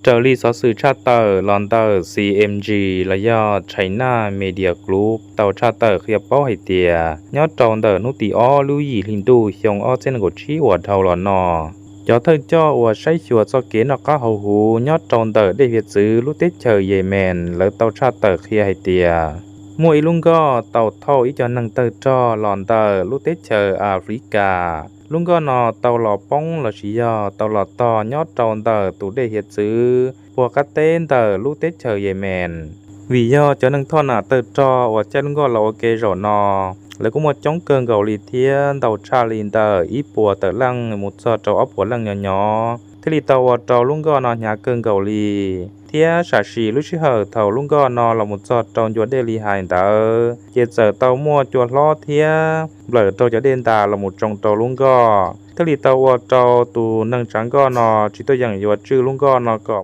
Raws li xov xwm tshaj tawm los ntawm C M G los yog China Media Group tau tshaj tawm qhia paub hais tias nyob rau ntawm hnub tim ob lub yim hli ntuj xyoo ob txhiab nees nkaum tsib uas dhau los no, cov thawj coj uas saib xyuas txoj kev noj qab haus huv nyob rau ntawm dej hiav txwv lub teb chaws Yemen lawv tau tshaj tawm qhia hais tias muaj ib lub nkoj tau thauj ib co neeg tawg rog los ntawm lub teb chaws Africa. Lub nkoj no tau los poob los sis yog tau los tog nyob rau ntawm tus dej hiav txwv puag qab teb ntawm lub teb chaws Yemen. Vim yog cov neeg thoj nam tawg rog uas caij lub nkoj los ua ke zaum no, lawv kuj muaj coob kawg nkaus li thiab ntau tshaj li ntawm ib puas tawm leej mus txog rau ob puas leej nyob nyob, thiaj li tau ua rau lub nkoj no hnyav kawg nkaus li. Thiab sam sim lub sij hawm thaum lub nkoj no los mus txog rau ncua dej li hais ntawd, ces txawm tau muaj cua hlob thiab nplawm rau cov dej ntas los mus tsoo rau lub nkoj, thiaj li tau ua rau tus neeg tsav nkoj no tsis tuaj yeem yuav tswj lub nkoj no kom